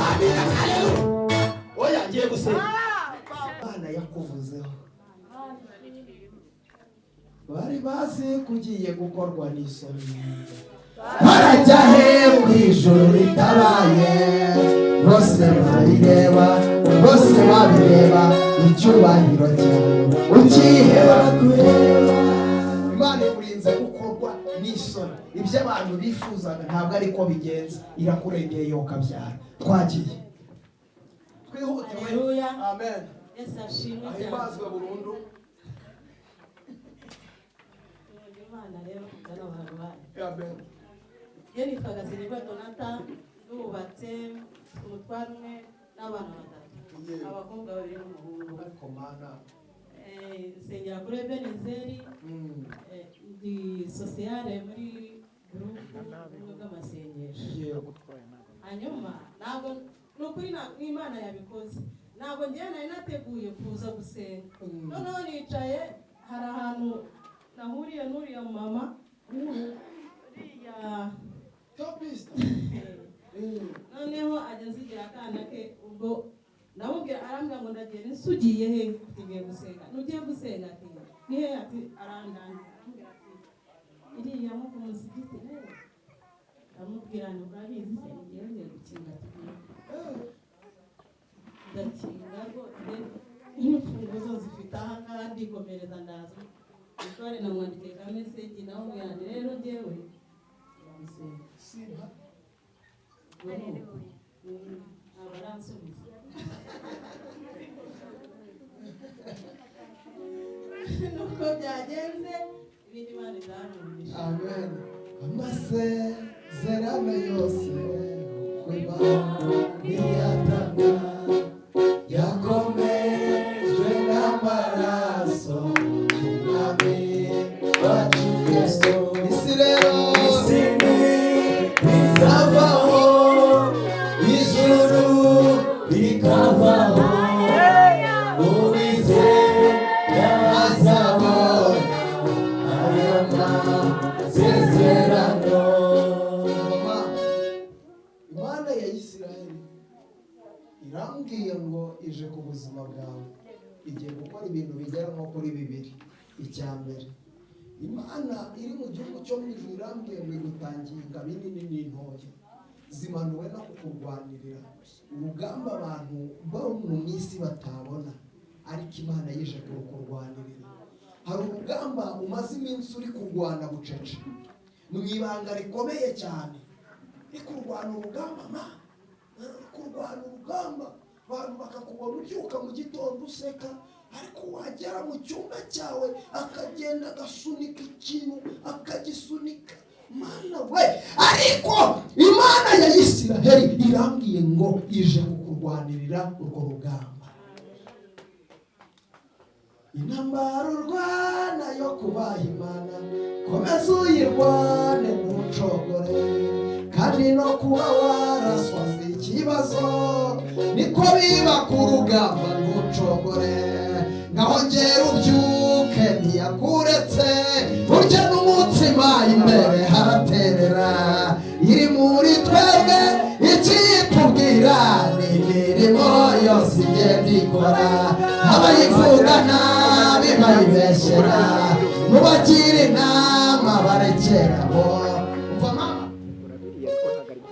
Amina, haleluya. Oya, ngiye gusenga. Imana yakuvuzeho, bari bazi ko ugiye gukorwa n'isoni. Barajya he ku ijuru ritabaye? Bose babireba, bose babireba, icyubahiro cyawe ukiheba kureba. Imana ikurinze gukorwa n'isoni. Ibyo abantu bifuzaga ntabwo ariko bigenza. Irakurengeye, yokabyara. Twagiye, twihute we. Haleluya. Amen. Yesu ashimwe cyane. Ahimbazwe burundu. Nkunda Imana rero, nkunda n'abantu bayo. Amen. Iyo nitwaga Zinigwa Donata, ndubatse, mfite umutware umwe n'abana batatu, abakobwa babiri n'umuhungu. Ariko Mana. Nsengera kuri Ebenezeri. Ndi sociale muri groupe ubumwe bw'amasengesho. Hanyuma ntabwo, ni ukuri, n'Imana yabikoze, ntabwo ngewe nari nateguye kuza gusenga. Noneho nicaye, hari ahantu nahuriye n'uriya mama uriya. Topista. Noneho ajya azigira akana ke. Ubwo ndamubwira, arambwira ngo ndagenda. Ese ugiye he? Ati: "Ngiye gusenga." "Nugiye gusenga?" Ati: "Ni he?" Ati arandangira, arambwira ati: "Iriya nko ku musigiti." Eh, ndamubwira nti: "Urabizi se, ngiye ngiye gukinga." Tugiye, ndakinga rwose, n'imfunguzo zifite aha ngaha, ndikomereza, ndaza. Umutware namwandikiye ka message, nawe umwana rero njyewe ndamusenga. Simba. Ntabwo aransubiza. Nuko byagenze, ibindi Imana izamugisha. Amen. Amasezerano yose Imana iyatanga yakomejwe n'amaraso y'Umwami wacu Yesu. Isi rero, isi izavaho, ijuru rikavaho, Uwiteka azabona ayo masezerano. Mama, Imana ya Isiraheli irambwiye ngo ije ku buzima bwawe, igiye gukora ibintu bigera nko kuri bibiri. Icya mbere, Imana iri mu gihugu cyo mu ijuru irambwiye ngo igutangiye ingabo inini n'intoya zimanuwe no kukurwanirira urugamba abantu bo mu minsi batabona, ariko Imana yije kurukurwanirira. Hari urugamba umaze iminsi uri kurwana bucece mu ibanga rikomeye cyane, uri kurwana urugamba, ma uri kurwana urugamba, abantu bakakubona ubyuka mu gitondo useka, ariko wagera mu cyumba cyawe akagenda agasunika ikintu, akagisunika. Mana we! Ariko Imana ya Isiraheli irambwiye ngo ije kukurwanirira urwo rugamba. Intambara urwana yo kubaha Imana, komeza uyirwane, ntucogore. Kandi no kuba waraswa si ikibazo, niko biba ku rugamba, ntucogore. Ngaho ngera ubyuke, ntiyakuretse. Burya n'umutsima imbere haraterera. Iri muri twebwe, ikiyitubwira ni imirimo yose igenda ikora. Abayivuga nabi bayibeshyera, mubagira inama barekerabo. Umva mama,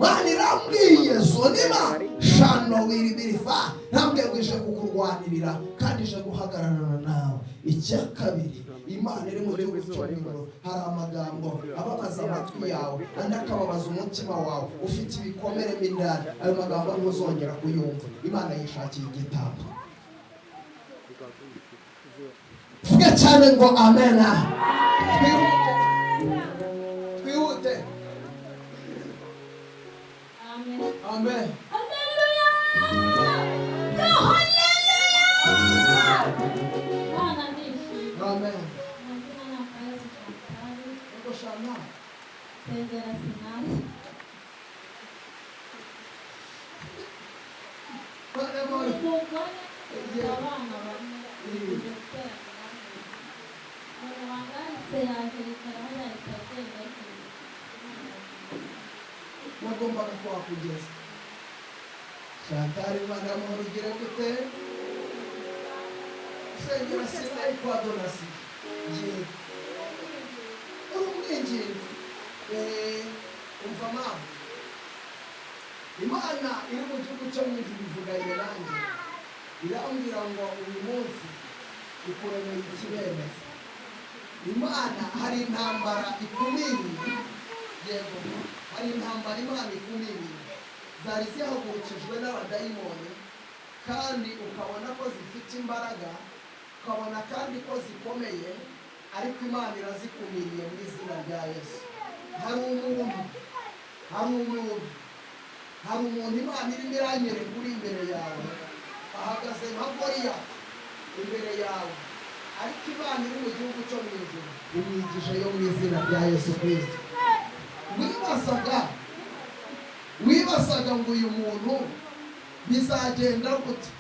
Mana irambwiye zonima shano wiribirifa, ntambwe ngo ije kukurwanirira kandi ije guhagararana nawe. Icya kabiri, Imana iri mu gihugu cyo mu ijuru, hari amagambo ababaza amatwi yawe, andi akababaza umutima wawe, ufite ibikomere mo indani. Ayo magambo ntuzongera kuyumva. Imana yishakiye igitambo. Vuga cyane ngo amena. Twihute, twihute. Amen. Amen. Haleluya! Haleluya! Imana nishimye. Amen. Amazina ni Akayezu Chantal. Ego shana. Nsengera Sinasi. Bane boy. Umugore ufite abana bane, uje guteranira. Umuntu wangaritse yaje yicara hariya ahita agenda. Nagombaga kuhakugeza. Chantal, Imana y'amahoro ugire gute? Usengera Sinayi kwa Donasi. Yego, uri umwinginzi. Umva mama, Imana iri mu gihugu cyo mu ijuru ivuganye nanjye, irambwira ngo uyu munsi ikuremeye ikibemeza. Imana hari intambara ikumiriye. Yego, hari intambara Imana ikumiriye, zari zihagurukijwe n'abadayimoni, kandi ukabona ko zifite imbaraga, ukabona kandi ko zikomeye, ariko Imana irazikumiriye mu izina rya Yesu. Hari umuntu Imana irimo iranyereka uri imbere yawe, ahagaze nka Goliyati imbere yawe, ariko Imana iri mu gihugu cyo mu ijuru imwigisha yo mu izina rya Yesu Kirisito. Wibazaga ngo uyu muntu bizagenda gute?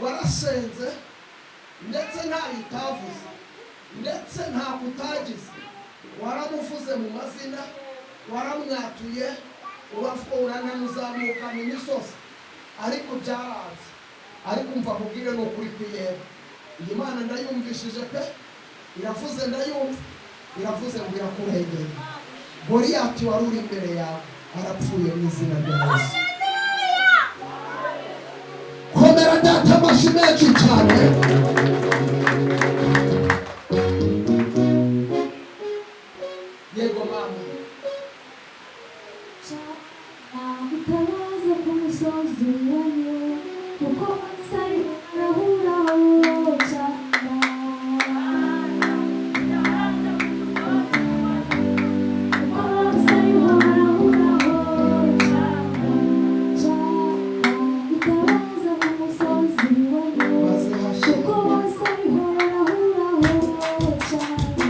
Warasenze, ndetse ntayo utavuze, ndetse ntabwo utagize, waramuvuze mu mazina, waramwatuye, uranamuzamukana imisozi, ariko byaranze. Ariko umva kubwire, ni ukuri kwiyera. Iyi Mana ndayumvishije pe, iravuze, ndayumva iravuze ngo irakurengera. Goliyati wari uri imbere yawe arapfuye mu izina rya Yesu. Komera Data amashyi menshi cyane. Yego mama. Itabaza ku musozi wanyu, kuko bose barahuraho cyane, kuko bose ariho barahuraho cyane cyane. Itabaza ku musozi wanyu, maze hashye, kuko bose ariho barahuraho cyane,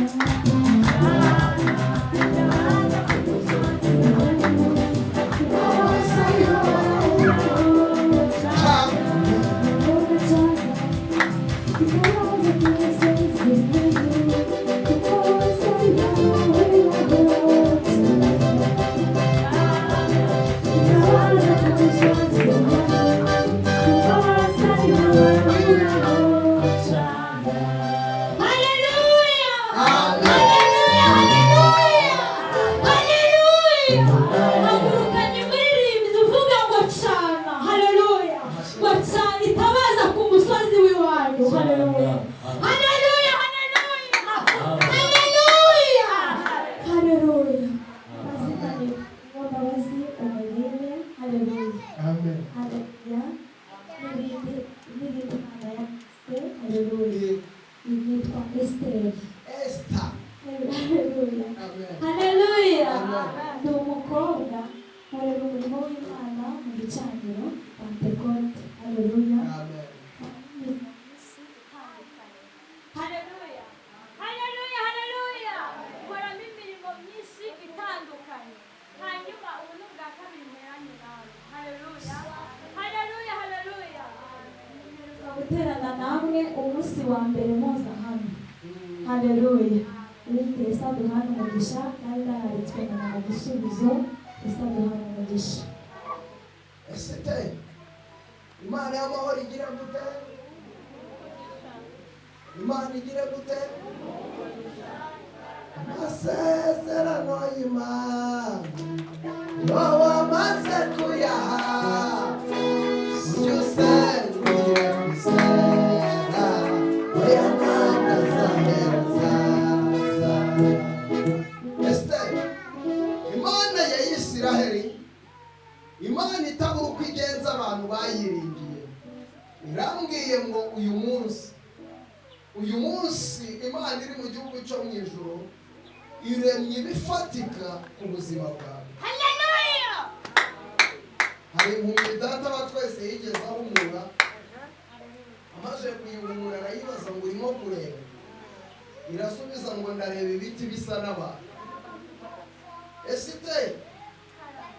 kuko bose ariho barahuraho cyane. Cyane. Hallelujah! Amen. Hallelujah! Hallelujah! Hallelujah! Hagurukanye umuririmbyi uvuga ngo cana, haleluya, ngo cana itabaza ku musozi w'iwanyu. Haleluya, haleluya, haleluya, haleluya, haleluya. Amazina ni Uwambabazi Honorine. Haleluya. Amen. Haleluya. N'irindi Imana yavuze, haleluya, yitwa Esiteri. Esther. Haleluya. Amen. Haleluya. Amen. Ndi umukobwa nkorera umurimo w'Imana mu gicaniro Pentekote. Haleluya. Amen. Haleluya, haleluya, haleluya! Nkoramo imirimo myinshi itandukanye. Hanyuma ubu ni ubwa kabiri nteranye nawe. Haleluya, haleluya, haleluya! Mperuka guterana namwe umunsi wa mbere muza hano. Haleluya. Uwiteka Yesu aduhane umugisha. Nari nararitswe na mama Gisubizo. Yesu aduhane umugisha. Esiteri, Imana y'amahoro igira gute? Imana igira gute? Amasezerano y'Imana yo wamaze kuyaha, ujye usenga ugire kwizera, oya ntabwo azahera azaza. Esiteri, Imana ya Isiraheli, Imana itabura uko igenza abantu bayiringiye, irambwiye ngo uyu munsi Imana iri mu gihugu cyo mu ijuru iremye ibifatika ku buzima bwawe. Haleluya! Hari impumyi Data wa twese yigeze ahumura. Amaze kuyihumura arayibaza ngo urimo kureba? Irasubiza ngo ndareba ibiti bisa n'abantu. Esite,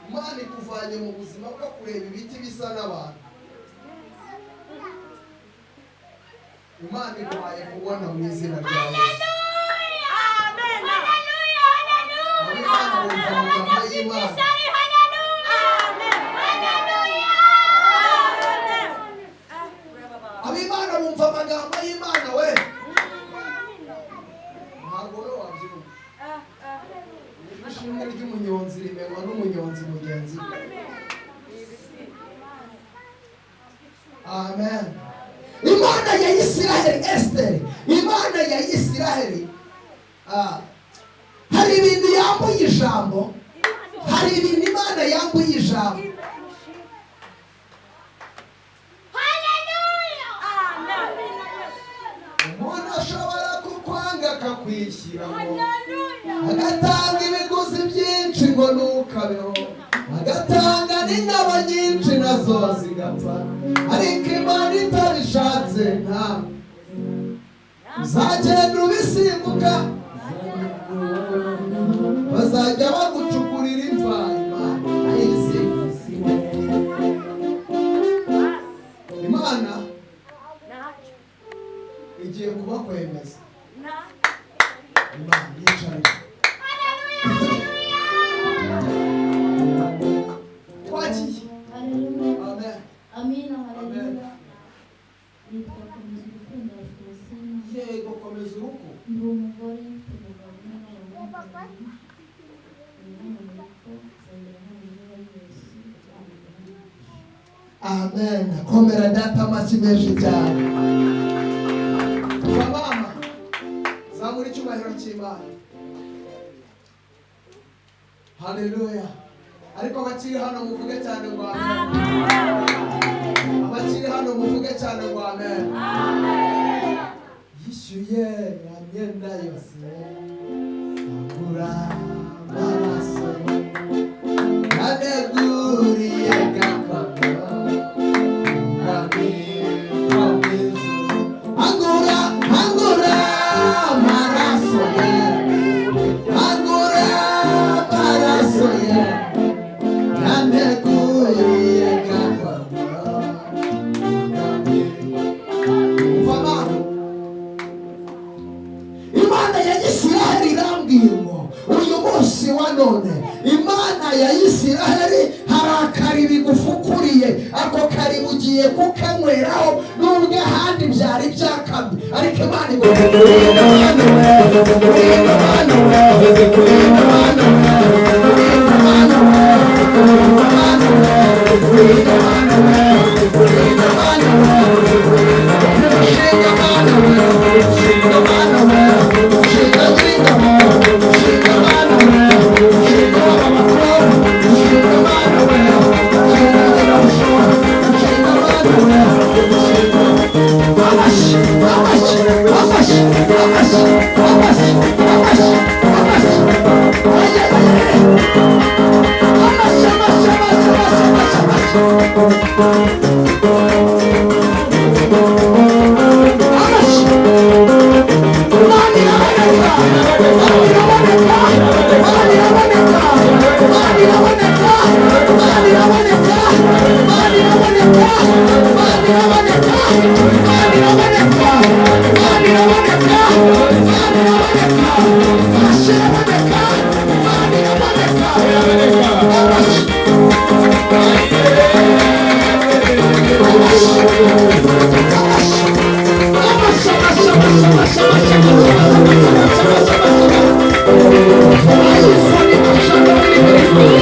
Imana ikuvanye mu buzima bwo kureba ibiti bisa n'abantu, Imana iguhaye kubona mu izina rya Yesu. Amen. Haleluya, haleluya! Ab'Imana bumva amagambo y'Imana. Haleluya! Amagambo y'Imana we, ntabwo wowe wabyumva. Ishimwe ry'umunyonzi rimenywa n'umunyonzi mugenzi we. Amen. Imana ya Isiraheli, Esiteri, Imana ya Isiraheli, hari ibintu yambuye ijambo, hari ibintu Imana yambuye ijambo. Umuntu ashobora kukwanga akakwishyiramo, agatanga ibiguzi byinshi ngo ntukabeho, agatanga n'ingabo nyinshi nazo zigapfa, ariko Imana itabishatse nta uzagenda ubisimbuka, bazajya bagucukurira imva. Imana ayizi, Imana igiye kubakwemeza. Imana yicaye. Twagiye. Haleluya. Amen. Amina, haleluya. Nitwa Komeza Urukundo Alphonsine. Yego, komeza urugo. Ndi umugore, mfite umugabo n'abana babiri. Umwana muto, nsengera hano muri Yesu. Amen. Komera data, amashyi menshi cyane. Mama, zamura icyubahiro cy'Imana. Haleluya. Ariko abakiri hano muvuge cyane ngo amen. Abakiri hano muvuge cyane ngo amen. Yishyuye ya myenda yose, agura amaraso, yaneguriye gakondo. Angura, angura amaraso ye, angura amaraso ye, yaneguriye gakondo. Umva, Imana ya Isiraheli irambwiye ngo uyu munsi wa none, Imana ya Isiraheli, hari akaribi gufukuriye, ako karibi ugiye kukanyweraho, nubwo ahandi byari byakamye, ariko Imana igufukuriye. Mana we, Mana we, Mana we, Mana we, Mana we, Mana we, Mana we, Shinga Mana we, shinga Mana we, shinga nyir'ingabo, shinga Mana we, shinga w'abakobwa, shinga Mana we, shinga nyirabushora, shinga Mana we, shinga. Amashyi, amashyi, amashyi, amashyi, amashyi, amashyi, amashyi. Aye, aye. Amashyi, amashyi, amashyi, amashyi, amashyi, amashyi. Amashyi. Imana iraboneka, Imana iraboneka, Imana iraboneka, Imana iraboneka, Imana iraboneka, Imana iraboneka, Imana iraboneka, Imana iraboneka, Imana iraboneka, Imana iraboneka, Amashyi iraboneka, Imana iraboneka. Amashyi. Amashyi. Amashyi. Amashyi, amashyi, amashyi, amashyi, amashyi, amashyi, amashyi, amashyi, amashyi.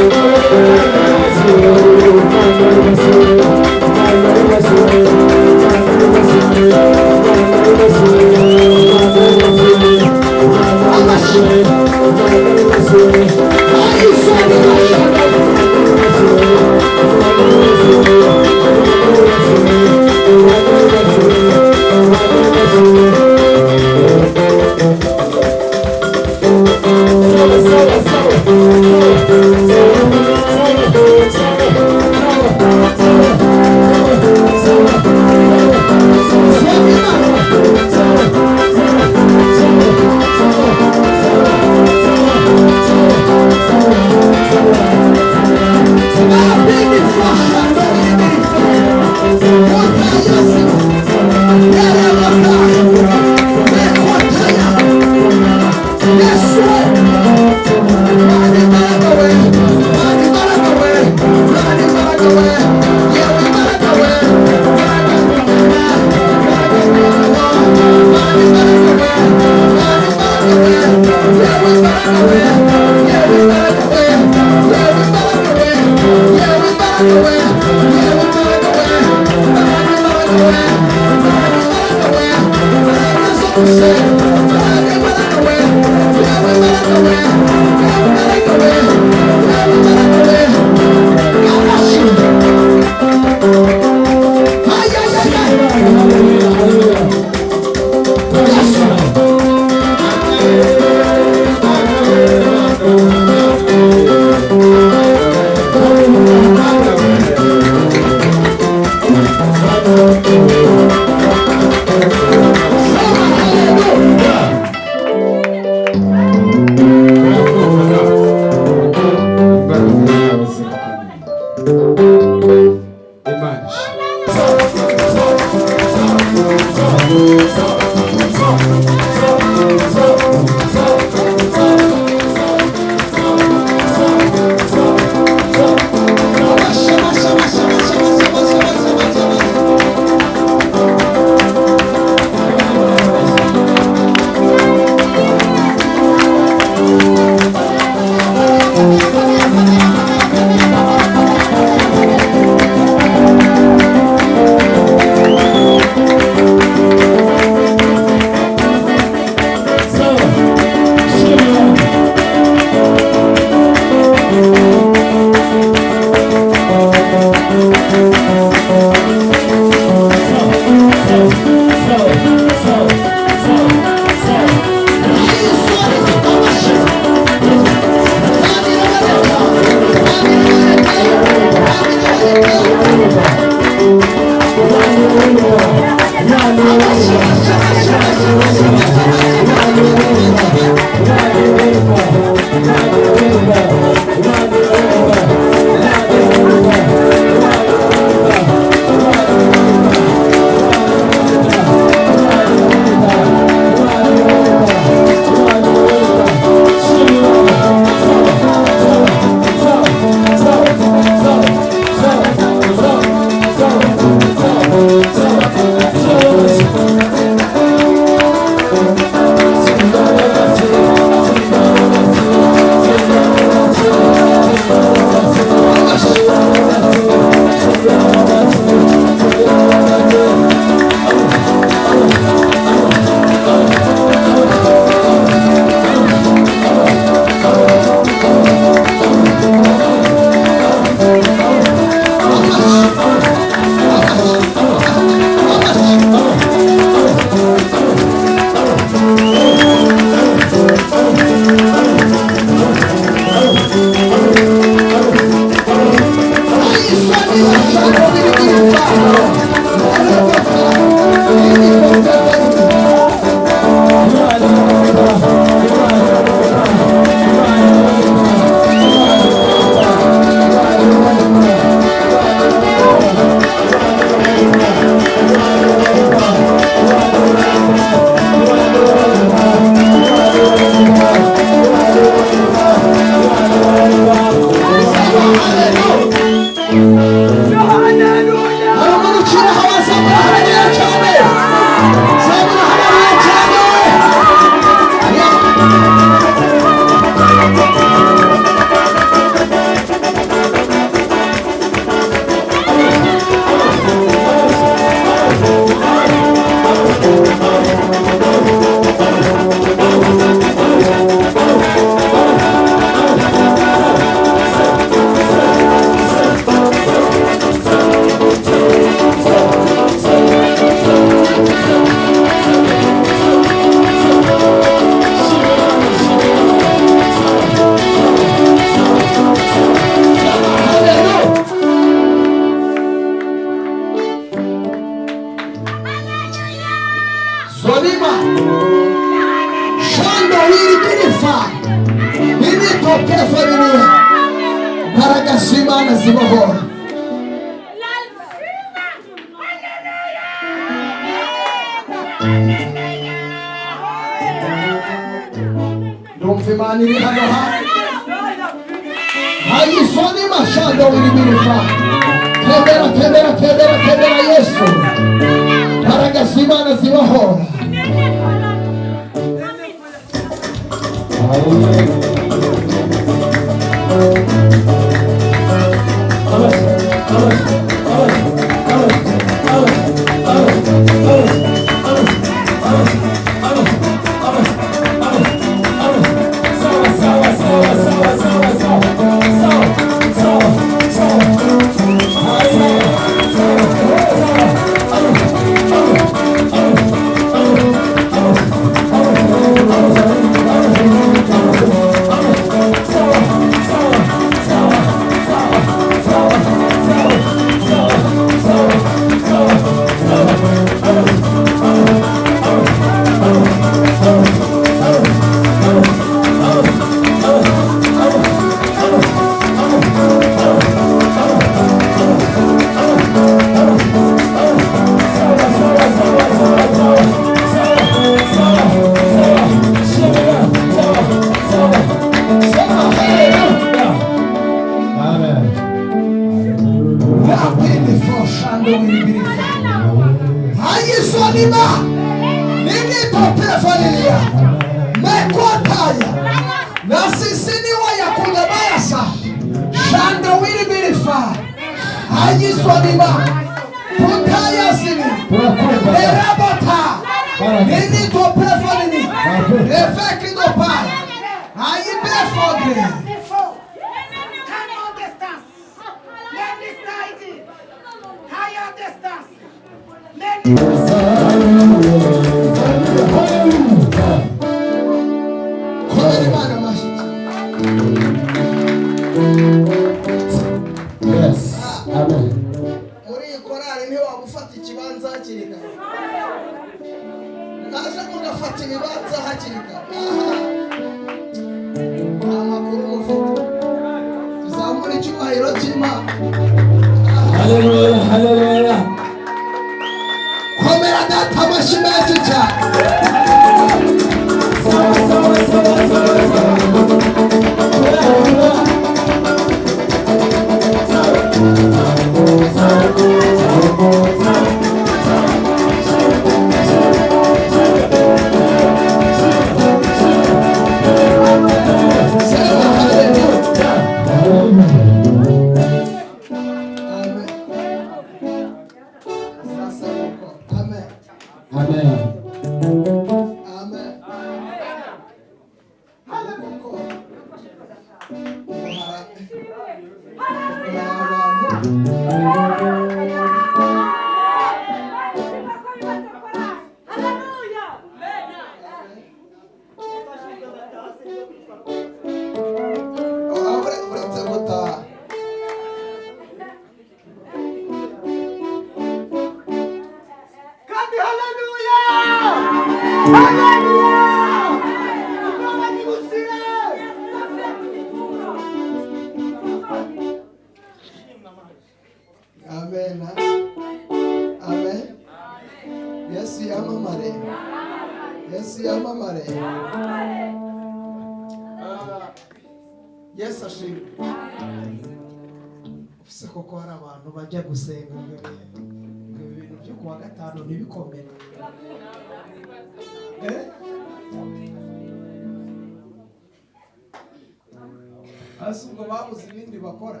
Hasi ubwo babuze ibindi bakora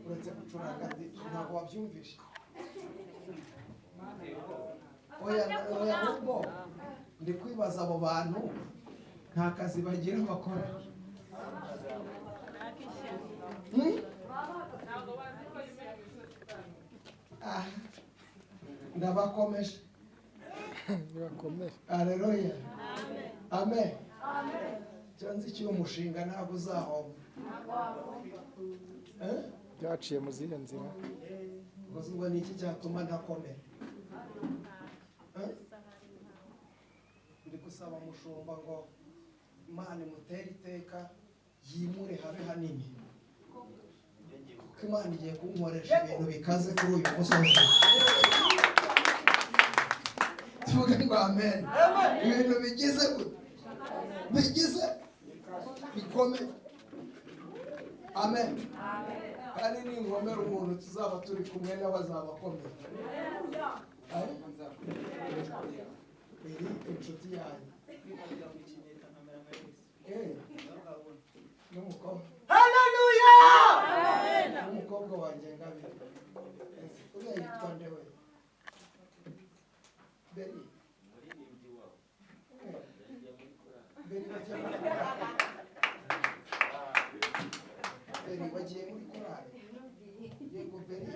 uretse gucuranga ntabwo wabyumvishe. Oya oya, ahubwo ndi kwibaza abo bantu nta kazi bagira bakora. Ndabakomeje. Haleluya. Amen. Cyanze icyo umushinga ntabwo uzahomba. Byaciye mu zihe nzira? Ubwo ni iki cyatuma ntakomera? Ndi gusaba mushumba ngo Imana imutere iteka yimure habe hanini, kuko Imana igiye kunkoresha ibintu bikaze kuri uyu musozi. Tuvuge ngo amen. Ibintu bigize bigize bikomeye. Amen. Kandi ninkomera umuntu tuzaba turi kumwe n'abazabakomeye. Iri inshuti yanjye. N'umukobwa. Haleluya! N'umukobwa wanjye Ngabire. Uriya yitwa nde we? Beri. Beri wagiye muri korali. Beri wagiye muri korali. Yego Beri.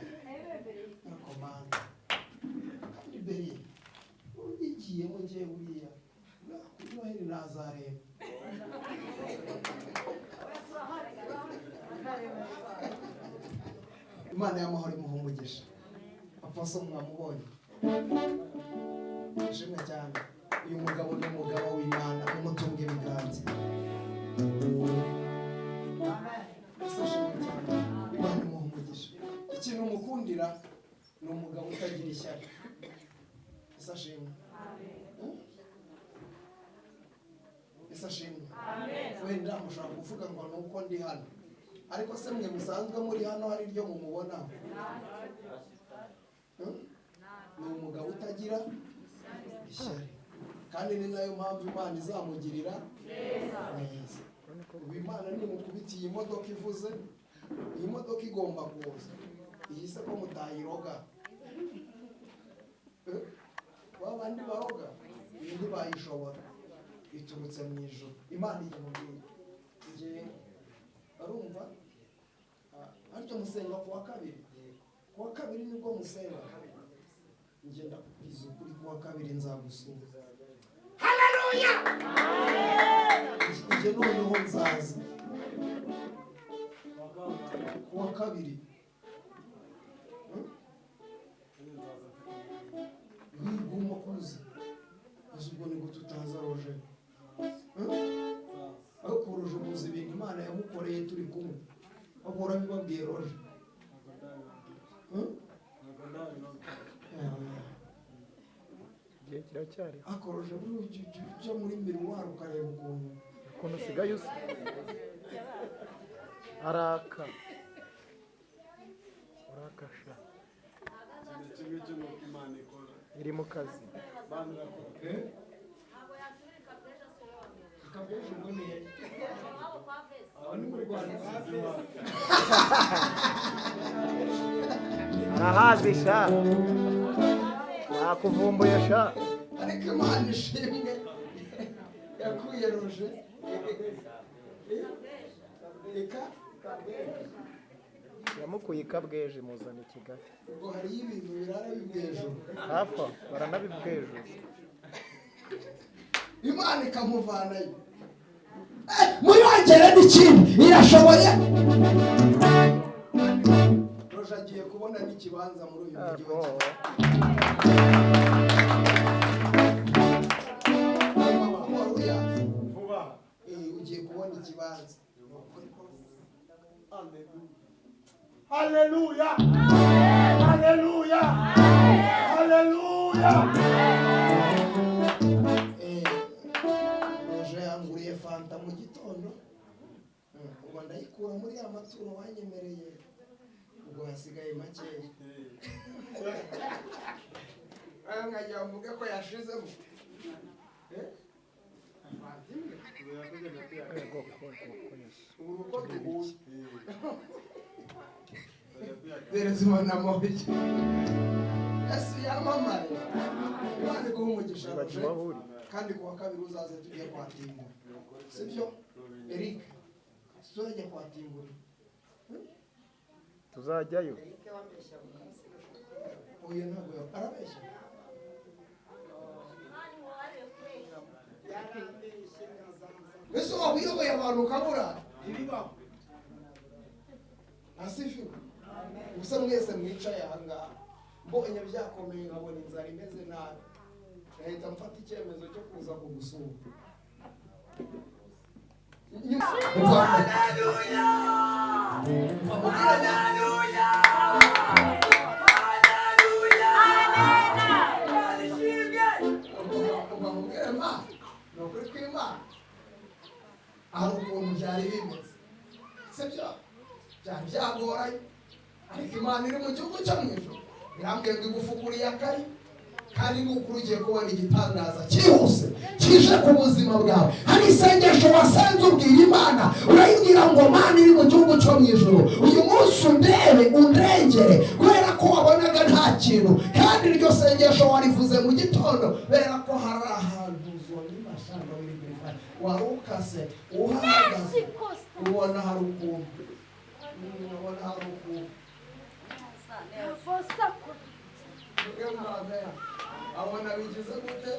Arakomanda. Kandi Beri ubigiyemo ngewe buriya. Kuri Noheli nazareba. Imana y'amahoro imuha umugisha. Apostle mwamubonye. Ishimwe cyane. Uyu mugabo ni umugabo w'Imana, umutunga ibiganza. Yesu ashimwe cyane. Imana imuha umugisha. Ikintu mukundira ni umugabo utagira ishyari. Yesu ashimwe. Yesu ashimwe. Wenda mushobora kuvuga ngo ni uko ndi hano, ariko se mwe musanzwe muri hano hari iryo mumubona? Ni umugabo utagira ishyari, kandi ni nayo mpamvu Imana izamugirira neza. Ubu Imana nimukubitiye imodoka ivuze, iyi modoka igomba kuza. Iyi se ko mutayiroga? Ba bandi baroga iyi ntibayishobora, iturutse mu ijuru. Imana ijya ngiye arumva haryo musenga kuwa kabiri. Kuwa kabiri nibwo musenga. Ngenda kubwiza ukuri, kuwa kabiri nzagusura. Haleluya! Njye noneho nzaza kuwa kabiri. Wiguma kuza gusa, ubwo nibwo tutaza Roje. Ariko Roje muzi ibintu Imana yamukoreye turi kumwe, ahora bibabwiye Roje. Igihe kiracyariho. Ariko Roje buriya ujya muri miruwari ukareba ukuntu Ukuntu usigaye usa. Araka. Urakasha. Kimwe cyo nuko Imana ikora. Iri mu kazi. Imana irakora. Kabesha ubwo ni he? Aho ni mu Rwanda. Arahazi sha. Nakuvumbuye sha. Ariko Imana ishimwe yakuye Roje eka. Yamukuye i Kabweje imuzana i Kigali. Ubwo hariyo ibintu birara bibwejuru. Hafi aho baranabibwejuza. Imana ikamuvanayo. Muyongere n'ikindi irashoboye. Roje agiye kubona n'ikibanza muri uyu mujyi wa Kigali. Ayo makuru wari uyazi? Vuba. Ugiye kubona ikibanza. Haleluya! Haleluya! Haleluya! Roje yanguriye fanta mu gitondo. Ubwo ndayikura muri ya maturo wanyemereye, ubwo hasigaye makeya. Aya nkagira mvuge ko yashizemo. Fanta imwe. Ego ko ko Yesu. Ubu uko duhuye dereza Imana amahoro. Yesu yamamare. Imana iguhe umugisha Roje, Wibagiwe aho uri. kandi kuwa kabiri uzaze tujye kwa Timbura, sibyo Eric? Tuzajya kwa Timbura. Tuzajyayo. Oya, ntabwo arabeshya. Ese waba uyoboye abantu ukabura Ibibaho. Asifiwe. Gusa mwese mwicaye ahangaha, mbonye byakomeye nkabona inzara imeze nabi, ngahita mfata icyemezo cyo kuza kugusura. Haleluya! Haleluya! Haleluya! Imana ishimwe! Ubabwire ma ni ukuri kw'Imana, hari ukuntu byari bimeze, sibyo? Byari byagoranye, ariko Imana iri mu gihugu cyo mu ijuru irambwiye ngo igufukuriye akari. Kandi ni ukuri ugiye kubona igitangaza cyihuse kije ku buzima bwawe. Hari isengesho wasenze ubwira Imana, urayibwira ngo Mana iri mu gihugu cyo mu ijuru, uyu munsi undebe undengere, kubera ko wabonaga nta kintu. Kandi iryo sengesho warivuze mu gitondo, kubera ko hari ahantu zoni mashamba wiri wari ukase uhagaze, ubona hari ukuntu, ubona hari ukuntu. Abona bigize gute?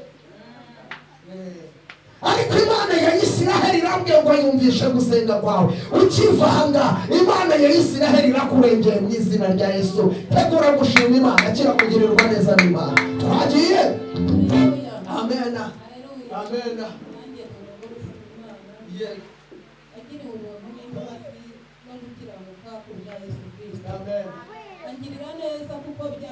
Ariko Imana ya Isiraheli irambwiye ngo yumvishe gusenga kwawe ukivanga. Imana ya Isiraheli irakurengeye mu izina rya Yesu. Tegura gushima Imana, akira kugirirwa neza n'Imana. Twagiye. Amena, amena. Amen. Angirira neza kuko byari